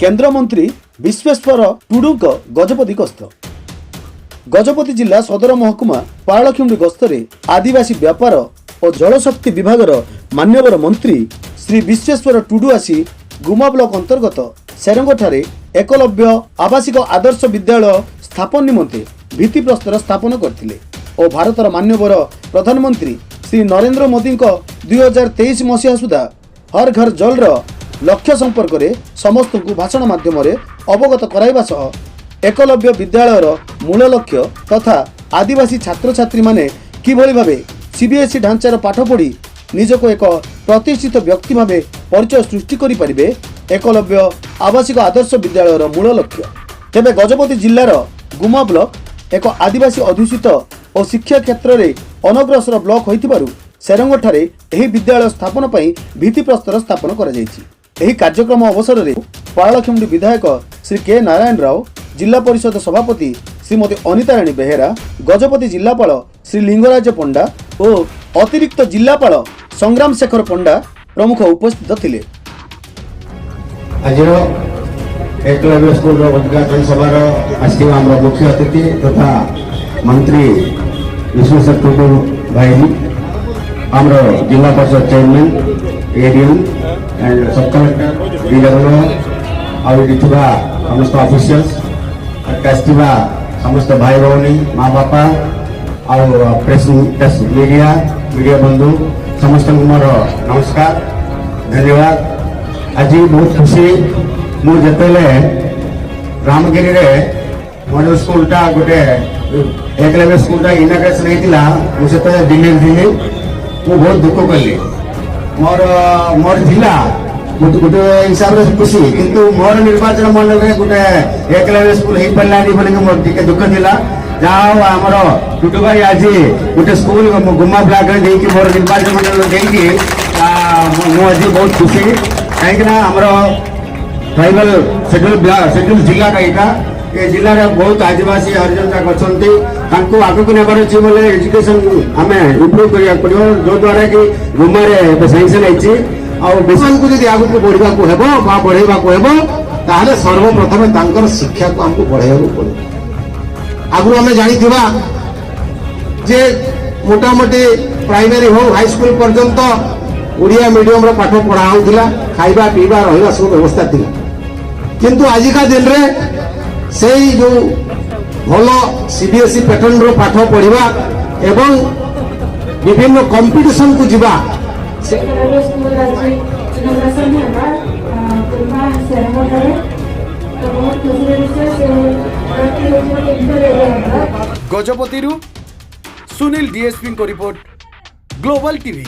କେନ୍ଦ୍ରମନ୍ତ୍ରୀ ବିଶ୍ୱେଶ୍ୱର ଟୁଡୁଙ୍କ ଗଜପତି ଗସ୍ତ। ଗଜପତି ଜିଲ୍ଲା ସଦର ମହକୁମା ପାରଳାଖେମୁଣ୍ଡି ଗସ୍ତରେ ଆଦିବାସୀ ବ୍ୟାପାର ଓ ଜଳଶକ୍ତି ବିଭାଗର ମାନ୍ୟବର ମନ୍ତ୍ରୀ ଶ୍ରୀ ବିଶ୍ୱେଶ୍ୱର ଟୁଡୁ ଆସି ଗୁମା ବ୍ଲକ ଅନ୍ତର୍ଗତ ସେରଙ୍ଗଠାରେ ଏକଲବ୍ୟ ଆବାସିକ ଆଦର୍ଶ ବିଦ୍ୟାଳୟ ସ୍ଥାପନ ନିମନ୍ତେ ଭିତ୍ତିପ୍ରସ୍ତର ସ୍ଥାପନ କରିଥିଲେ ଓ ଭାରତର ମାନ୍ୟବର ପ୍ରଧାନମନ୍ତ୍ରୀ ଶ୍ରୀ ନରେନ୍ଦ୍ର ମୋଦିଙ୍କ 2023 ମସିହା ସୁଦ୍ଧା ହର ଘର ଜଲର ଲକ୍ଷ୍ୟ ସମ୍ପର୍କରେ ସମସ୍ତଙ୍କୁ ଭାଷଣ ମାଧ୍ୟମରେ ଅବଗତ କରାଇବା ସହ ଏକଲବ୍ୟ ବିଦ୍ୟାଳୟର ମୂଳ ଲକ୍ଷ୍ୟ ତଥା ଆଦିବାସୀ ଛାତ୍ରଛାତ୍ରୀମାନେ କିଭଳି ଭାବେ ସିବିଏସ୍ଇ ଢାଞ୍ଚାର ପାଠ ପଢ଼ି ନିଜକୁ ଏକ ପ୍ରତିଷ୍ଠିତ ବ୍ୟକ୍ତି ଭାବେ ପରିଚୟ ସୃଷ୍ଟି କରିପାରିବେ, ଏକଲବ୍ୟ ଆବାସିକ ଆଦର୍ଶ ବିଦ୍ୟାଳୟର ମୂଳ ଲକ୍ଷ୍ୟ। ତେବେ ଗଜପତି ଜିଲ୍ଲାର ଗୁମା ବ୍ଲକ ଏକ ଆଦିବାସୀ ଅଧ୍ୟୁଷିତ ଓ ଶିକ୍ଷା କ୍ଷେତ୍ରରେ ଅନଗ୍ରସର ବ୍ଲକ ହୋଇଥିବାରୁ ସେରଙ୍ଗଠାରେ ଏହି ବିଦ୍ୟାଳୟ ସ୍ଥାପନ ପାଇଁ ଭିତ୍ତିପ୍ରସ୍ତର ସ୍ଥାପନ କରାଯାଇଛି। ଏହି କାର୍ଯ୍ୟକ୍ରମ ଅବସରରେ ପାରଳାଖେମୁଣ୍ଡି ବିଧାୟକ ଶ୍ରୀ କେ ନାରାୟଣ ରାଓ, ଜିଲ୍ଲା ପରିଷଦ ସଭାପତି ଶ୍ରୀମତୀ ଅନିତା ରାଣୀ ବେହେରା, ଗଜପତି ଜିଲ୍ଲାପାଳ ଶ୍ରୀ ଲିଙ୍ଗରାଜ ପଣ୍ଡା ଓ ଅତିରିକ୍ତ ଜିଲ୍ଲାପାଳ ସଂଗ୍ରାମ ଶେଖର ପଣ୍ଡା ପ୍ରମୁଖ ଉପସ୍ଥିତ ଥିଲେ। ଆଜିର ଏକଲବ୍ୟ ସ୍କୁଲର ଉଦ୍ଘାଟନ ସଭାର ଆସିଥିବା ଆମର ମୁଖ୍ୟ ଅତିଥି ତଥା ମନ୍ତ୍ରୀ ବିଶ୍ୱେଶ୍ୱର ଟୁଡୁ ଭାଇ, ଆମର ଜିଲ୍ଲା ପରିଷଦ chairman, ADM and sub collector, DW, ଆଉ ଏଠି ଥିବା ସମସ୍ତ ଅଫିସିଆଲ୍ସ, ଆସିଥିବା ସମସ୍ତ ଭାଇ ଭଉଣୀ, ମା ବାପା ଆଉ ପ୍ରେସ୍ ପ୍ରେସ୍ ମିଡ଼ିଆ ମିଡ଼ିଆ ବନ୍ଧୁ, ସମସ୍ତଙ୍କୁ ମୋର ନମସ୍କାର, ଧନ୍ୟବାଦ। ଆଜି ବହୁତ ଖୁସି। ମୁଁ ଯେତେବେଳେ ରାମଗିରିରେ ମଡେଲ ସ୍କୁଲଟା, ଗୋଟେ ଏକଲବ୍ୟ ସ୍କୁଲଟା ଇନାଗ୍ରେସନ ହେଇଥିଲା, ମୁଁ ସେତେବେଳେ ଦିଲ୍ଲୀରେ ଥିଲି। ମୁଁ ବହୁତ ଦୁଃଖ କଲି। ମୋର ମୋର ଜିଲ୍ଲା ଗୋଟେ ଗୋଟେ ହିସାବରେ ଖୁସି, କିନ୍ତୁ ମୋର ନିର୍ବାଚନ ମଣ୍ଡଳୀରେ ଗୋଟେ ଏକଲବ୍ୟ ସ୍କୁଲ ହେଇପାରିଲାନି ବୋଲିକି ମୋର ଟିକେ ଦୁଃଖ ଥିଲା। ଯାହା ହଉ, ଆମର ଟୁଟୁ ଭାଇ ଆଜି ଗୋଟେ ସ୍କୁଲ ଗୁମା ବ୍ଲକରେ ଦେଇକି, ମୋର ନିର୍ବାଚନ ମଣ୍ଡଳୀରେ ଦେଇକି ମୁଁ ଆଜି ବହୁତ ଖୁସି। କାହିଁକି ନା ଆମର ଟ୍ରାଇବାଲ ସେଡ୍ୟୁଲ ଜିଲ୍ଲାଟା ଏଇଟା। ଏ ଜିଲ୍ଲାରେ ବହୁତ ଆଦିବାସୀ, ହରିଜନ ଯାକ ଅଛନ୍ତି। ତାଙ୍କୁ ଆଗକୁ ନେବାର ଅଛି ବୋଲେ ଏଜୁକେସନ ଆମେ ଇମ୍ପ୍ରୁଭ କରିବାକୁ ପଡିବ, ଯୋଉଦ୍ୱାରା କି ଗୁମାରେ ଏବେ ସାଙ୍କସନ ହେଇଛି। ଆଉ ସେମାନଙ୍କୁ ଯଦି ଆଗକୁ ବଢିବାକୁ ହେବ ବା ବଢେଇବାକୁ ହେବ, ତାହେଲେ ସର୍ବପ୍ରଥମେ ତାଙ୍କର ଶିକ୍ଷାକୁ ଆମକୁ ବଢେଇବାକୁ ପଡିବ। ଆଗରୁ ଆମେ ଜାଣିଥିବା ଯେ ମୋଟାମୋଟି ପ୍ରାଇମେରୀ ହଉ, ହାଇସ୍କୁଲ ପର୍ଯ୍ୟନ୍ତ ଓଡ଼ିଆ ମିଡିୟମର ପାଠ ପଢା ହଉଥିଲା। ଖାଇବା, ପିଇବା, ରହିବା ସବୁ ବ୍ୟବସ୍ଥା ଥିଲା। କିନ୍ତୁ ଆଜିକା ଦିନରେ ସେଇ ଯୋଉ ଭଲ ସିବିଏସ୍ଇ ପ୍ୟାଟର୍ନର ପାଠ ପଢିବା ଏବଂ ବିଭିନ୍ନ କମ୍ପିଟିସନକୁ ଯିବା ସେ ଏକଲବ୍ୟ ସ୍କୁଲ ଆଜି ଇନୋଗ୍ରେସନ୍ ହେଲା ଗୁମା ସେରଙ୍ଗଠାରେ। ତ ବହୁତ ଖୁସିର ବିଷୟ ସେ ହେଉଛି ଗୋଟେ ଇଣ୍ଟର ଏରିଆ ଆମର। ଗଜପତିରୁ ସୁନୀଲ ଡିଏସ୍ପିଙ୍କ ରିପୋର୍ଟ, ଗ୍ଲୋବାଲ ଟିଭି।